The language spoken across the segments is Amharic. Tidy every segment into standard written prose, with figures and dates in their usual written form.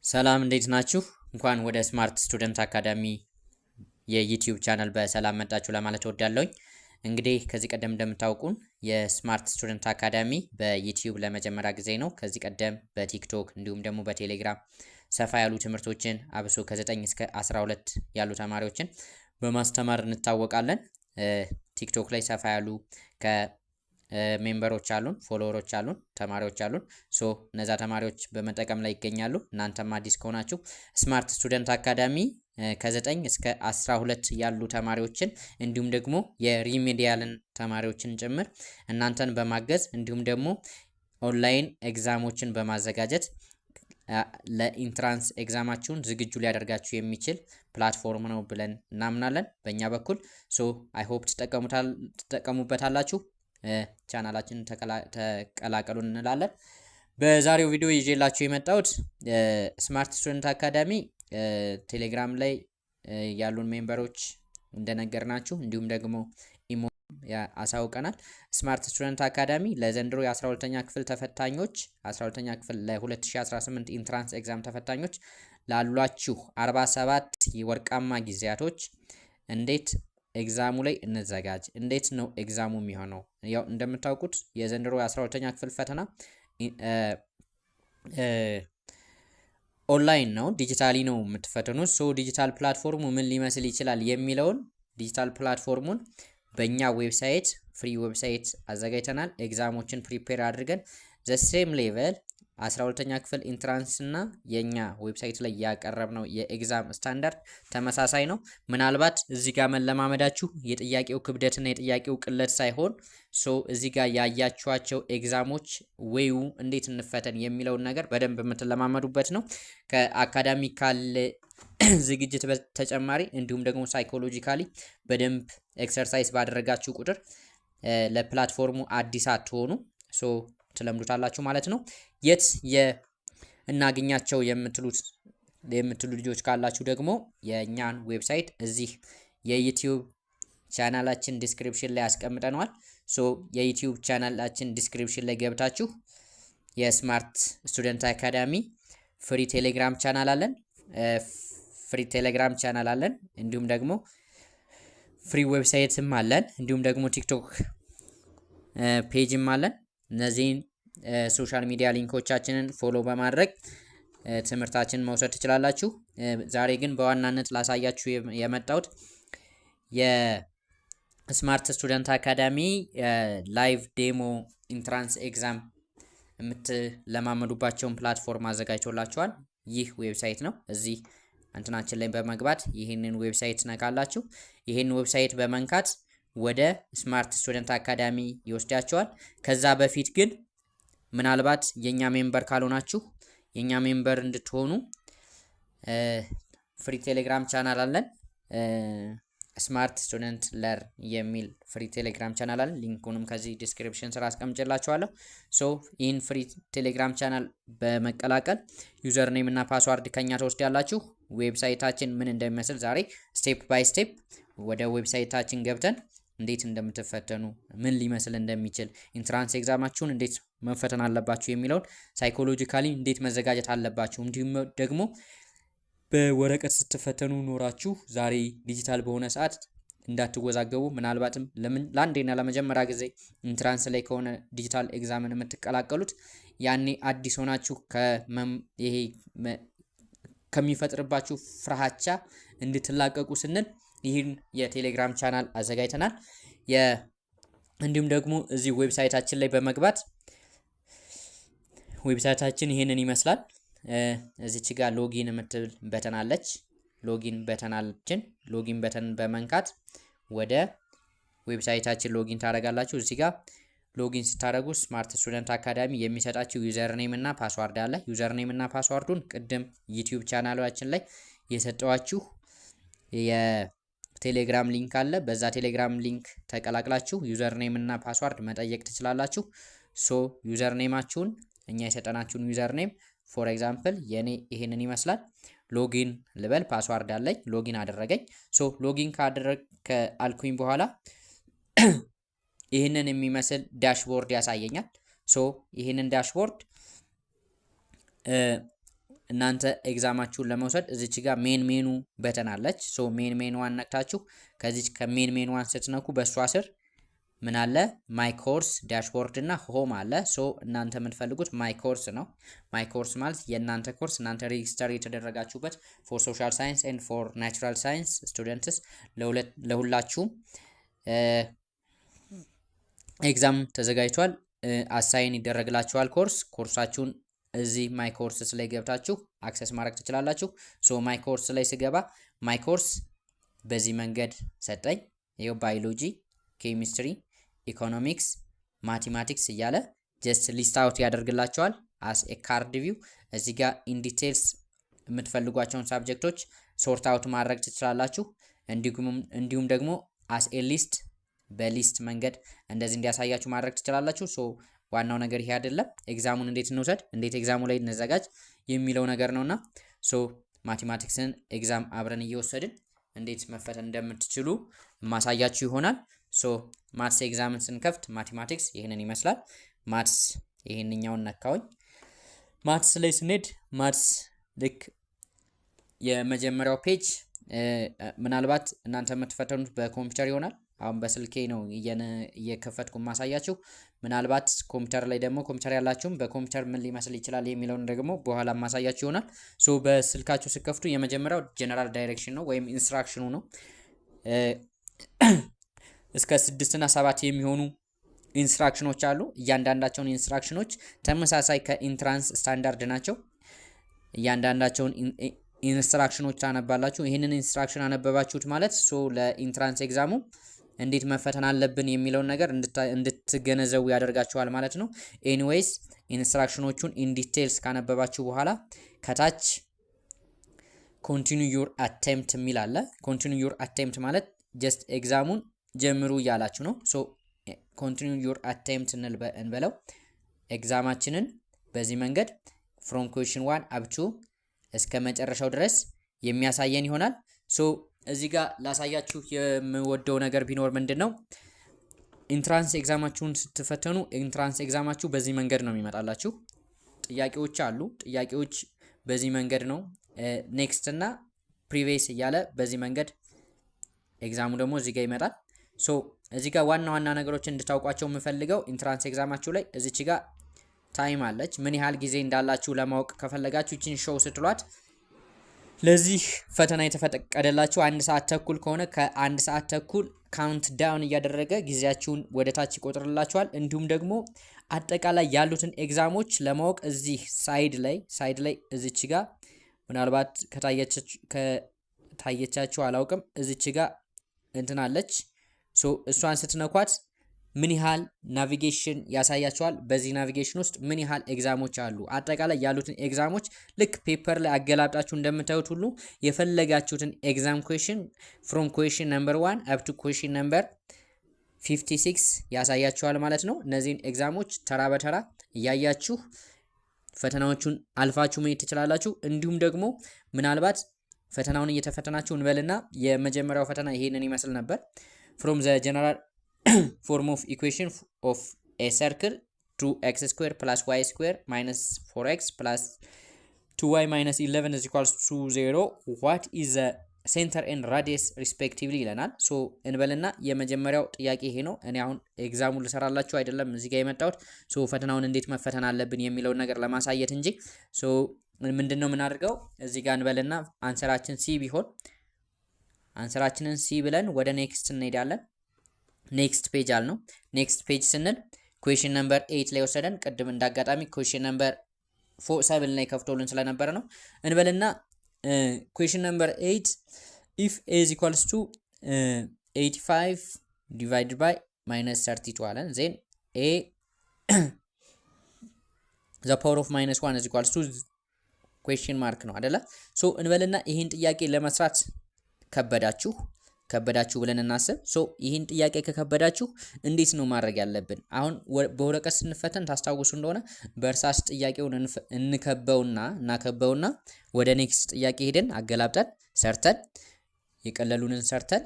ሰላም፣ እንዴት ናችሁ? እንኳን ወደ Smart Student Academy የ YouTube channel በሰላም መጣችሁ ለማለት እወዳለሁኝ። እንግዲህ ከዚህ ቀደም እንደምታውቁን የ Smart Student Academy በ YouTube ለመጀመሪያ ጊዜ ነው። ከዚህ ቀደም በ TikTok እንዲሁም ደግሞ በቴሌግራም ሰፋ ያሉ ትምህርቶችን አብሶ ከ9 እስከ 12 ያሉ ተማሪዎችን በማስተማር እንታወቃለን። TikTok ላይ ሰፋ ያሉ ከ member ኦች አሉን፣ follower ኦች አሉን፣ ተማሪዎች አሉን። So እነዛ ተማሪዎች በመጠቀም ላይ ይገኛሉ። እናንተም አዲስ ከሆናችሁ Smart Student Academy ከ9 እስከ 12 ያሉ ተማሪዎችን እንዲሁም ደግሞ የ remedial ን ተማሪዎችን ጭምር እናንተን በማገዝ እንዲሁም ደግሞ online exam ኦችን በማዘጋጀት ለ entrance exam ኣችሁን ዝግጁ ሊያደርጋችሁ የሚችል platform ነው ብለን እናምናለን በእኛ በኩል። So I hope ትጠቀሙበታላችሁ። ቻናላችንን ተቀላቀሉን እንላለን። በዛሬው ቪዲዮ ይዤላችሁ የመጣሁት Smart Student Academy ቴሌግራም ላይ ያሉን member ኦች እንደነገርናችሁ እንዲሁም ደግሞ ኢሞ አሳውቀናል። Smart Student Academy ለዘንድሮ የ12ኛ ክፍል ተፈታኞች፣ 12ኛ ክፍል ለ2018 entrance exam ተፈታኞች ላሏችሁ 47 የወርቃማ ጊዜያቶች እንዴት exam ኡ ላይ እንዘጋጅ፣ እንዴት ነው exam ኡ የሚሆነው? ያው እንደምታውቁት የዘንድሮ የ12ኛ ክፍል ፈተና ኦንላይን ነው፣ digitally ነው የምትፈተኑት። So digital platform ኡ ምን ሊመስል ይችላል የሚለውን digital platform ኡን በእኛ website፣ free website አዘጋጅተናል። Exam ኦችን prepare አድርገን the same level 12ኛ ክፍል entrance እና የእኛ website ላይ ያቀረብነው የ exam standard ተመሳሳይ ነው። ምናልባት እዚህ ጋር መለማመዳችሁ የጥያቄው ክብደትና የጥያቄው ቅለት ሳይሆን so እዚህ ጋር ያያችኋቸው exam ኦች ወዩ እንዴት እንፈተን የሚለውን ነገር በደንብ የምትለማመዱበት ነው። ከ academical ዝግጅት በተጨማሪ እንዲሁም ደግሞ psychologically በደንብ exercise ባደረጋችሁ ቁጥር ለ platform ኡ አዲስ አትሆኑ፣ so ትለምዱታላችሁ ማለት ነው። የት እናገኛቸው የምትሉ ልጆች ካላችሁ ደግሞ የእኛን website እዚህ የ YouTube channel ኣችን description ላይ አስቀምጠነዋል። So የ YouTube channel ኣችን description ላይ ገብታችሁ የ Smart Student Academy free Telegram channel አለን። Free Telegram channel አለን። እንዲሁም ደግሞ free website ም አለን። እንዲሁም ደግሞ TikTok page ም አለን። እነዚህን social media link ኦቻችንን follow በማድረግ ትምህርታችንን መውሰድ ትችላላችሁ። ዛሬ ግን በዋናነት ላሳያችሁ የመጣሁት የ Smart Student Academy live demo entrance exam የምትለማመዱባቸውን platform አዘጋጅቶላችኋል። ይህ website ነው። እዚህ እንትናችን ላይ በመግባት ይህንን website ትነካላችሁ። ይህንን website በመንካት ወደ Smart Student Academy ይወስዳችኋል። ከዛ በፊት ግን ምናልባት የኛ member ካልሆናችሁ የኛ member እንድትሆኑ free Telegram channel አለን። Smart Student Learn የሚል free Telegram channel አለን። Link ኡንም ከዚህ description ስር አስቀምጬላችኋለሁ። So ይህን free Telegram channel በመቀላቀል username እና password ከኛ ትወስዳላችሁ። Website ኣችን ምን እንደሚመስል ዛሬ step by step ወደ website ኣችን ገብተን እንዴት እንደምትፈተኑ፣ ምን ሊመስል እንደሚችል፣ entrance exam ኣችሁን እንዴት መፈተን አለባችሁ የሚለውን፣ psychologically እንዴት መዘጋጀት አለባችሁ፣ እንዲሁም ደግሞ በወረቀት ስትፈተኑ ኖራችሁ ዛሬ ዲጂታል በሆነ ሰዓት እንዳትወዛገቡ፣ ምናልባትም ለአንዴና ለመጀመሪያ ጊዜ entrance ላይ ከሆነ digital exam ን የምትቀላቀሉት ያኔ አዲስ ሆናችሁ ይሄ ከሚፈጥርባችሁ ፍርሃቻ እንድትላቀቁ ስንል ይህን የ Telegram channel አዘጋጅተናል። እንዲሁም ደግሞ እዚህ website ኣችን ላይ በመግባት website ኣችን ይህንን ይመስላል። እዚች ጋር login የምትል button አለች። Login button አለችን። Login button በመንካት ወደ website ኣችን login ታደርጋላችሁ። እዚህ ጋር login ስታደርጉ Smart Student Academy የሚሰጣችሁ username እና password አለ። Username እና password ኡን ቅድም YouTube channel ኣችን ላይ የሰጠዋችሁ የቴሌግራም link አለ። በዛ Telegram link ተቀላቅላችሁ username እና password መጠየቅ ትችላላችሁ። So username ኣችሁን፣ እኛ የሰጠናችሁን username፣ for example የኔ ይሄንን ይመስላል። Login ልበል፣ password አለኝ። Login አደረገኝ። So login ካደረግ ከአልኩኝ በኋላ ይህንን የሚመስል dashboard ያሳየኛል። So ይህንን dashboard እናንተ exam ኣችሁን ለመውሰድ እዚች ጋር main menu button አለች። So main menu ዋን ነክታችሁ ከዚች ከ main menu ዋን ስትነኩ በእሷ ስር ምን አለ? My course፣ dashboard እና home አለ። So እናንተ የምትፈልጉት my course ነው። My course ማለት የእናንተ ኮርስ፣ እናንተ register የተደረጋችሁበት for social science and for natural science students ለሁላችሁም exam ተዘጋጅቷል። Assign ይደረግላችኋል course። Course ኣችሁን እዚህ my courses ላይ ገብታችሁ access ማድረግ ትችላላችሁ። So my course ላይ ስገባ my course በዚህ መንገድ ሰጠኝ። ይኸው biology፣ chemistry፣ economics፣ mathematics እያለ just list out ያደርግላችኋል as a card view። እዚህ ጋር in details የምትፈልጓቸውን subject ኦች sort out ማድረግ ትችላላችሁ። እንዲሁም ደግሞ as a list፣ በ list መንገድ እንደዚህ እንዲያሳያችሁ ማድረግ ትችላላችሁ። So ዋናው ነገር ይሄ አይደለም። Exam ኡን እንዴት እንውሰድ፣ እንዴት exam ኡ ላይ እንዘጋጅ የሚለው ነገር ነውና so mathematics ን exam አብረን እየወሰድን እንዴት መፈተን እንደምትችሉ ማሳያችሁ ይሆናል። So maths exam ን ስንከፍት mathematics ይህንን ይመስላል። Maths ይህንኛውን ነካውኝ። Maths ላይ ስንሄድ maths ልክ የመጀመሪያው page፣ ምናልባት እናንተ የምትፈተኑት በኮምፒውተር ይሆናል። አሁን በስልኬ ነው እየከፈትኩ ማሳያችሁ። ምናልባት ኮምፒውተር ላይ ደግሞ ኮምፒውተር ያላችሁም በኮምፒውተር ምን ሊመስል ይችላል የሚለውን ደግሞ በኋላ ማሳያችሁ ይሆናል። So በስልካችሁ ስትከፍቱ የመጀመሪያው general direction ነው ወይም instruction ኑ ነው። እስከ ስድስት እና ሰባት የሚሆኑ instruction ኖች አሉ። እያንዳንዳቸውን instruction ኖች ተመሳሳይ ከ entrance standard ናቸው። እያንዳንዳቸውን instruction ኖች ታነባላችሁ። ይህንን instruction አነበባችሁት ማለት so ለ entrance exam ኡ እንዴት መፈተን አለብን የሚለውን ነገር እንድትገነዘቡ ያደርጋችኋል ማለት ነው። Anyways instruction ኖቹን in details ካነበባችሁ በኋላ ከታች "continue your attempt" የሚል አለ። "Continue your attempt" ማለት just exam ኡን ጀምሩ እያላችሁ ነው። So "continue your attempt" እንበለው። Exam ኣችንን በዚህ መንገድ from question 1 up to እስከ መጨረሻው ድረስ የሚያሳየን ይሆናል። So እዚህ ጋር ላሳያችሁ የምወደው ነገር ቢኖር ምንድን ነው? Entrance exam ኣችሁን ስትፈተኑ entrance exam ኣችሁ በዚህ መንገድ ነው የሚመጣላችሁ። ጥያቄዎች አሉ። ጥያቄዎች በዚህ መንገድ ነው፣ next እና previous እያለ በዚህ መንገድ exam ኡ ደግሞ እዚህ ጋር ይመጣል። So እዚህ ጋር ዋና ዋና ነገሮችን እንድታውቋቸው የምፈልገው entrance exam ኣችሁ ላይ እዚች ጋር time አለች። ምን ያህል ጊዜ እንዳላችሁ ለማወቅ ከፈለጋችሁ ይችን show ስትሏት ለዚህ ፈተና የተፈቀደላችሁ አንድ ሰዓት ተኩል ከሆነ ከአንድ ሰዓት ተኩል count down እያደረገ ጊዜያችሁን ወደ ታች ይቆጥርላችኋል። እንዲሁም ደግሞ አጠቃላይ ያሉትን exam ኦች ለማወቅ እዚህ side ላይ እዚች ጋ ምናልባት ከታየቻችሁ አላውቅም፣ እዚች ጋ እንትን አለች። So እሷን ስትነኳት ምን ያህል navigation ያሳያችኋል። በዚህ navigation ውስጥ ምን ያህል exam ኦች አሉ፣ አጠቃላይ ያሉትን exam ኦች ልክ paper ላይ አገላብጣችሁ እንደምታዩት ሁሉ የፈለጋችሁትን exam question from question number 1 up to question number 56 ያሳያችኋል ማለት ነው። እነዚህን exam ኦች ተራ በተራ እያያችሁ ፈተናዎቹን አልፋችሁ መሄድ ትችላላችሁ። እንዲሁም ደግሞ ምናልባት ፈተናውን እየተፈተናችሁ እንበልና የመጀመሪያው ፈተና ይሄንን ይመስል ነበር። From the general form of equation of a circle 2 x square plus y square minus 4 x plus 2 y minus 11 is equals to 0, what is the center and radius respectively ይለናል። So እንበልና የመጀመሪያው ጥያቄ ይሄ ነው። እኔ አሁን exam ኡን ልሰራላችሁ አይደለም እዚህ ጋር የመጣሁት፣ so ፈተናውን እንዴት መፈተን አለብን የሚለውን ነገር ለማሳየት እንጂ። So ምንድን ነው የምናደርገው? እዚህ ጋር እንበልና answer ኣችን C ቢሆን answer ኣችንን C ብለን ወደ next እንሄዳለን። Next page አልነው። Next page ስንል question number 8 ላይ ወሰደን። ቅድም እንዳጋጣሚ question number 7 ላይ ከፍቶልን ስለነበረ ነው። እንበልና question number 8, if a is equals to 85 divided by minus 32 አለን፣ then a the power of minus 1 is equals to question mark ነው አደለ? So እንበልና ይህን ጥያቄ ለመስራት ከበዳችሁ ብለን እናስብ። So ይህን ጥያቄ ከከበዳችሁ እንዴት ነው ማድረግ ያለብን? አሁን በወረቀት ስንፈተን ታስታውሱ እንደሆነ በእርሳስ ጥያቄውን እንከበውና እናከበውና ወደ next ጥያቄ ሄደን አገላብጠን ሰርተን፣ የቀለሉንን ሰርተን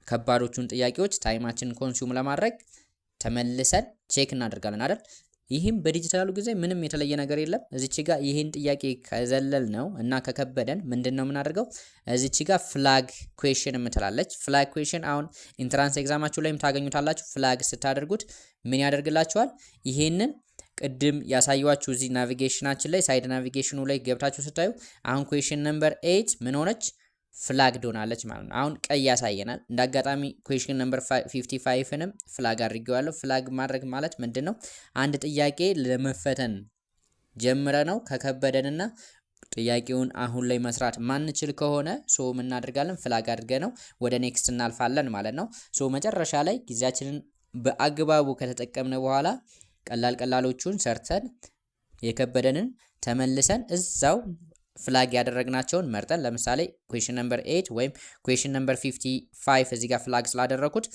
ከባዶቹን ጥያቄዎች time ኣችንን consume ለማድረግ ተመልሰን check እናደርጋለን አይደል? ይህም በዲጂታሉ ጊዜ ምንም የተለየ ነገር የለም። እዚች ጋር ይህን ጥያቄ ከዘለልነው እና ከከበደን ምንድን ነው የምናደርገው? እዚች ጋር flag question የምትላለች። Flag question አሁን entrance exam ኣችሁ ላይም ታገኙታላችሁ። Flag ስታደርጉት ምን ያደርግላችኋል? ይሄንን ቅድም ያሳየኋችሁ እዚህ navigation ኣችን ላይ፣ side navigation ኑ ላይ ገብታችሁ ስታዩ አሁን question number 8 ምን ሆነች? Flagged ሆናለች ማለት ነው። አሁን ቀይ ያሳየናል። እንደ አጋጣሚ question number 55ንም flag አድርጌዋለሁ። Flag ማድረግ ማለት ምንድን ነው? አንድ ጥያቄ ለመፈተን ጀምረነው ከከበደንና ጥያቄውን አሁን ላይ መስራት ማንችል ከሆነ so ምን እናደርጋለን? Flag አድርገነው ወደ next እናልፋለን ማለት ነው። So መጨረሻ ላይ ጊዜያችንን በአግባቡ ከተጠቀምን በኋላ ቀላል ቀላሎቹን ሰርተን የከበደንን ተመልሰን እዛው flag ያደረግናቸውን መርጠን፣ ለምሳሌ question number 8 ወይም question number 55 እዚህ ጋር flag ስላደረኩት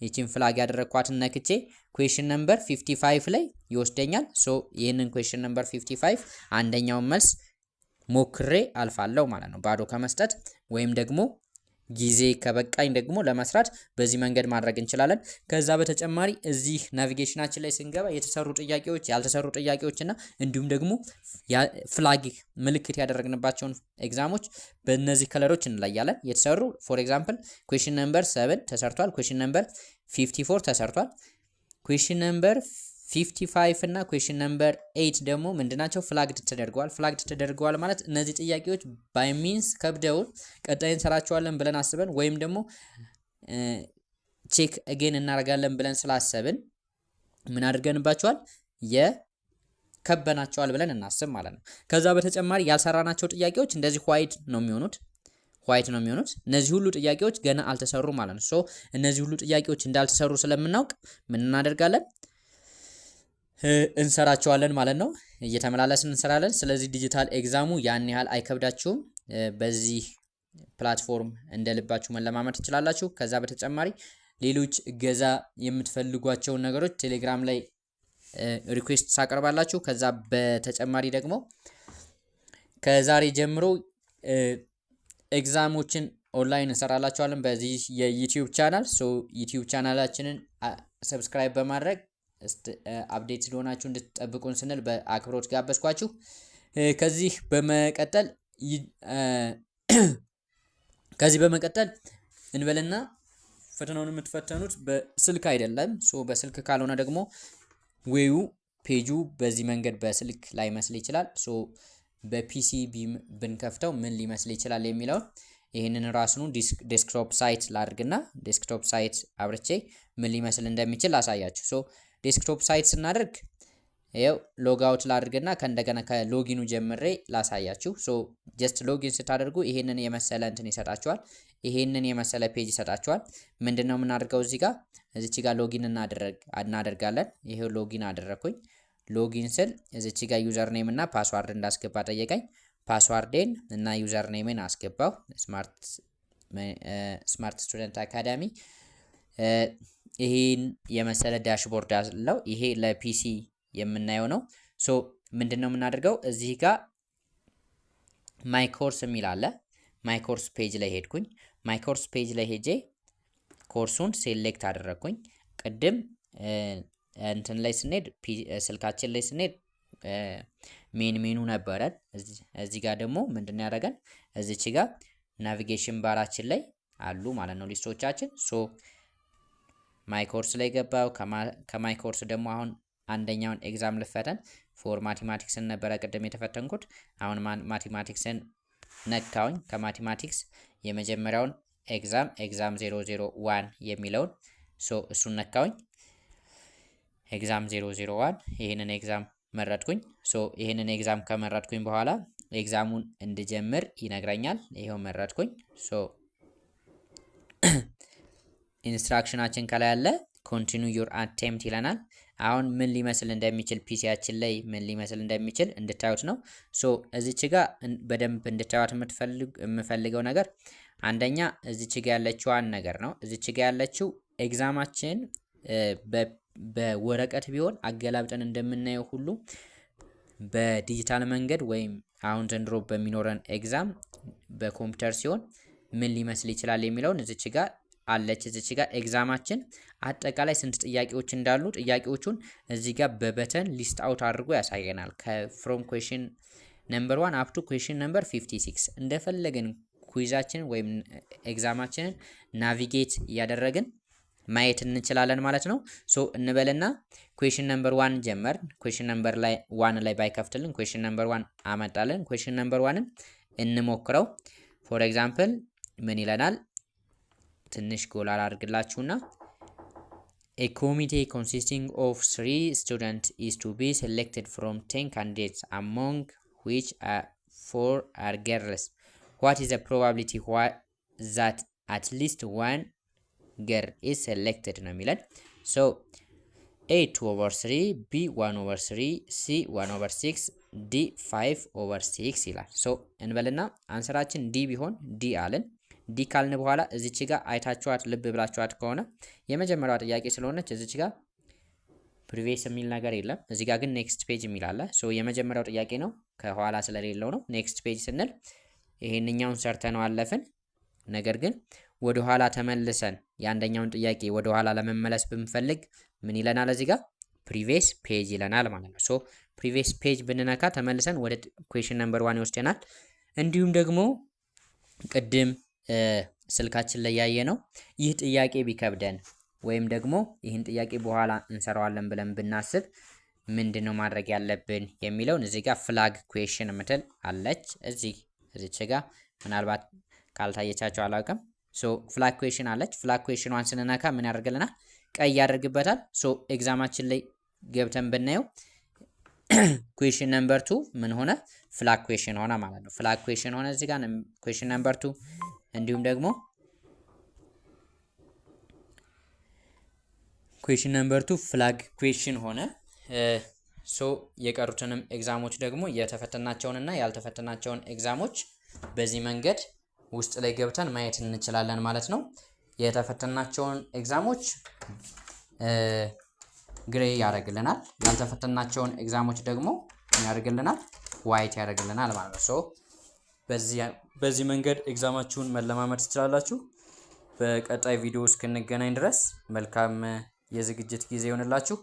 ይቺን flag ያደረግኳትን ነክቼ question number 55 ላይ ይወስደኛል። So ይህንን question number 55 አንደኛውን መልስ ሞክሬ አልፋለሁ ማለት ነው። ባዶ ከመስጠት ወይም ደግሞ ጊዜ ከበቃኝ ደግሞ ለመስራት በዚህ መንገድ ማድረግ እንችላለን። ከዛ በተጨማሪ እዚህ navigation ኣችን ላይ ስንገባ የተሰሩ ጥያቄዎች፣ ያልተሰሩ ጥያቄዎች እና እንዲሁም ደግሞ flag ምልክት ያደረግንባቸውን exam ኦች በእነዚህ color ኦች እንለያለን። የተሰሩ for example question number 7 ተሰርቷል። Question number 54 ተሰርቷል። Question number 55 እና question number 8 ደግሞ ምንድናቸው? Flagged ተደርገዋል። Flagged ተደርገዋል ማለት እነዚህ ጥያቄዎች by means ከብደውን ቀጣይ እንሰራቸዋለን ብለን አስበን ወይም ደግሞ check again እናደርጋለን ብለን ስላሰብን ምን አድርገንባቸዋል? የከበናቸዋል ብለን እናስብ ማለት ነው። ከዛ በተጨማሪ ያልሰራናቸው ጥያቄዎች እንደዚህ white ነው የሚሆኑት፣ white ነው የሚሆኑት። እነዚህ ሁሉ ጥያቄዎች ገና አልተሰሩ ማለት ነው። So እነዚህ ሁሉ ጥያቄዎች እንዳልተሰሩ ስለምናውቅ ምን እናደርጋለን? እንሰራቸዋለን ማለት ነው። እየተመላለስን እንሰራለን። ስለዚህ digital exam ኡ ያን ያህል አይከብዳችሁም። በዚህ platform እንደ ልባችሁ መለማመድ ትችላላችሁ። ከዛ በተጨማሪ ሌሎች እገዛ የምትፈልጓቸውን ነገሮች ቴሌግራም ላይ request ሳቀርባላችሁ። ከዛ በተጨማሪ ደግሞ ከዛሬ ጀምሮ exam ኦችን online እንሰራላችኋለን በዚህ የ YouTube channel። So YouTube channel ኣችንን subscribe በማድረግ update ስለሆናችሁ እንድትጠብቁን ስንል በአክብሮት ጋበዝኳችሁ። ከዚህ በመቀጠል እንበልና ፈተናውን የምትፈተኑት በስልክ አይደለም። So በስልክ ካልሆነ ደግሞ ዌዩ ፔጁ በዚህ መንገድ በስልክ ላይመስል ይችላል። So በ PC ብንከፍተው ምን ሊመስል ይችላል የሚለውን ይህንን ራሱኑ desktop site ላድርግና desktop site አብርቼ ምን ሊመስል እንደሚችል ላሳያችሁ። So desktop site ስናደርግ ይኸው logout ላድርግና ከእንደገና ከ login ኑ ጀምሬ ላሳያችሁ። So just login ስታደርጉ ይሄንን የመሰለ እንትን ይሰጣችኋል። ይሄንን የመሰለ page ይሰጣችኋል። ምንድን ነው የምናደርገው እዚህ ጋር? እዚች ጋር login እናደርጋለን። ይሄው login አደረግኩኝ። Login ስል እዚች ጋር username እና password እንዳስገባ ጠየቀኝ። Password ኤን እና username ኤን አስገባው። Smart Student Academy ይሄን የመሰለ dashboard አለው። ይሄ ለ PC የምናየው ነው። So ምንድን ነው የምናደርገው? እዚህ ጋር my course የሚል አለ። My course page ላይ ሄድኩኝ። My course page ላይ ሄጄ course ኡን select አደረግኩኝ። ቅድም እንትን ላይ ስንሄድ፣ ስልካችን ላይ ስንሄድ main menu ነበረን። እዚህ ጋር ደግሞ ምንድን ያደረገን? እዚች ጋር navigation bar ኣችን ላይ አሉ ማለት ነው list ኦቻችን። So my course ላይ ገባው። ከ my course ደግሞ አሁን አንደኛውን exam ልፈተን። For mathematics ን ነበረ ቅድም የተፈተንኩት። አሁን mathematics ን ነካውኝ። ከ mathematics የመጀመሪያውን exam፣ exam 001 የሚለውን፣ so እሱን ነካውኝ። Exam 001 ይህንን exam መረጥኩኝ። So ይህንን exam ከመረጥኩኝ በኋላ exam ኡን እንድጀምር ይነግረኛል። ይሄው መረጥኩኝ። So instruction ኣችን ከላይ አለ፣ continue your attempt ይለናል። አሁን ምን ሊመስል እንደሚችል፣ PC ያችን ላይ ምን ሊመስል እንደሚችል እንድታዩት ነው። So እዚች ጋ በደንብ እንድታዩት የምፈልገው ነገር አንደኛ እዚች ጋ ያለችዋን ነገር ነው። እዚች ጋ ያለችው exam ኣችን በወረቀት ቢሆን አገላብጠን እንደምናየው ሁሉ በዲጂታል መንገድ ወይም አሁን ዘንድሮ በሚኖረን exam በኮምፒውተር ሲሆን ምን ሊመስል ይችላል የሚለውን እዚች ጋር አለች እዚች ጋር exam ኣችን አጠቃላይ ስንት ጥያቄዎች እንዳሉ ጥያቄዎቹን እዚህ ጋር በ button list out አድርጎ ያሳየናል። ከ from question number 1 up to question number 56 እንደፈለግን quiz ኣችንን ወይም exam ኣችንን navigate እያደረግን ማየት እንችላለን ማለት ነው። So እንበልና question number 1 ጀመር። Question number ላይ 1 ላይ ባይከፍትልን question number 1 አመጣልን። Question number 1ን እንሞክረው። For example ምን ይለናል? ትንሽ ጎላ አድርግላችሁና a committee consisting of 3 students is to be selected from 10 candidates, among which 4 are girls. What is the probability that at least one girl is selected ነው የሚለን። So A 2 over 3፣ B 1 over 3፣ C 1 over 6፣ D 5 over 6 ይላል። So እንበልና answer ኣችን D ቢሆን D አልን። D ካልን በኋላ እዚች ጋር አይታችኋት ልብ ብላችኋት ከሆነ የመጀመሪያዋ ጥያቄ ስለሆነች እዚች ጋር previous የሚል ነገር የለም። እዚህ ጋር ግን next page የሚል አለ። So የመጀመሪያው ጥያቄ ነው፣ ከኋላ ስለሌለው ነው። Next page ስንል ይሄንኛውን ሰርተነው አለፍን። ነገር ግን ወደ ኋላ ተመልሰን የአንደኛውን ጥያቄ ወደ ኋላ ለመመለስ ብንፈልግ ምን ይለናል? እዚህ ጋር previous page ይለናል ማለት ነው። So previous page ብንነካ ተመልሰን ወደ question number 1 ይወስደናል። እንዲሁም ደግሞ ቅድም ስልካችን ላይ ያየነው ይህ ጥያቄ ቢከብደን ወይም ደግሞ ይህን ጥያቄ በኋላ እንሰራዋለን ብለን ብናስብ ምንድን ነው ማድረግ ያለብን የሚለውን እዚህ ጋር flag question የምትል አለች። እዚች ጋር ምናልባት ካልታየቻችሁ አላውቅም። So flag question አለች። Flag question ኗን ስንነካ ምን ያደርግልናል? ቀይ ያደርግበታል። So exam ኣችን ላይ ገብተን ብናየው question number 2 ምን ሆነ? Flag question ሆነ ማለት ነው። Flag question ሆነ እዚህ ጋር question number 2። እንዲሁም ደግሞ question number 2 flag question ሆነ። So የቀሩትንም exam ኦች ደግሞ የተፈተናቸውንና ያልተፈተናቸውን exam ኦች በዚህ መንገድ ውስጥ ላይ ገብተን ማየት እንችላለን ማለት ነው። የተፈተናቸውን exam ኦች gray ያደርግልናል። ያልተፈተናቸውን exam ኦች ደግሞ ያደርግልናል፣ white ያደርግልናል ማለት ነው። So በዚህ መንገድ exam ኣችሁን መለማመድ ትችላላችሁ። በቀጣይ ቪዲዮ እስክንገናኝ ድረስ መልካም የዝግጅት ጊዜ ይሆንላችሁ።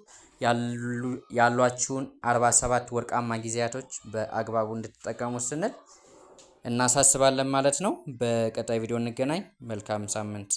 ያሏችሁን 47 ወርቃማ ጊዜያቶች በአግባቡ እንድትጠቀሙ ስንል እናሳስባለን ማለት ነው። በቀጣይ ቪዲዮ እንገናኝ። መልካም ሳምንት።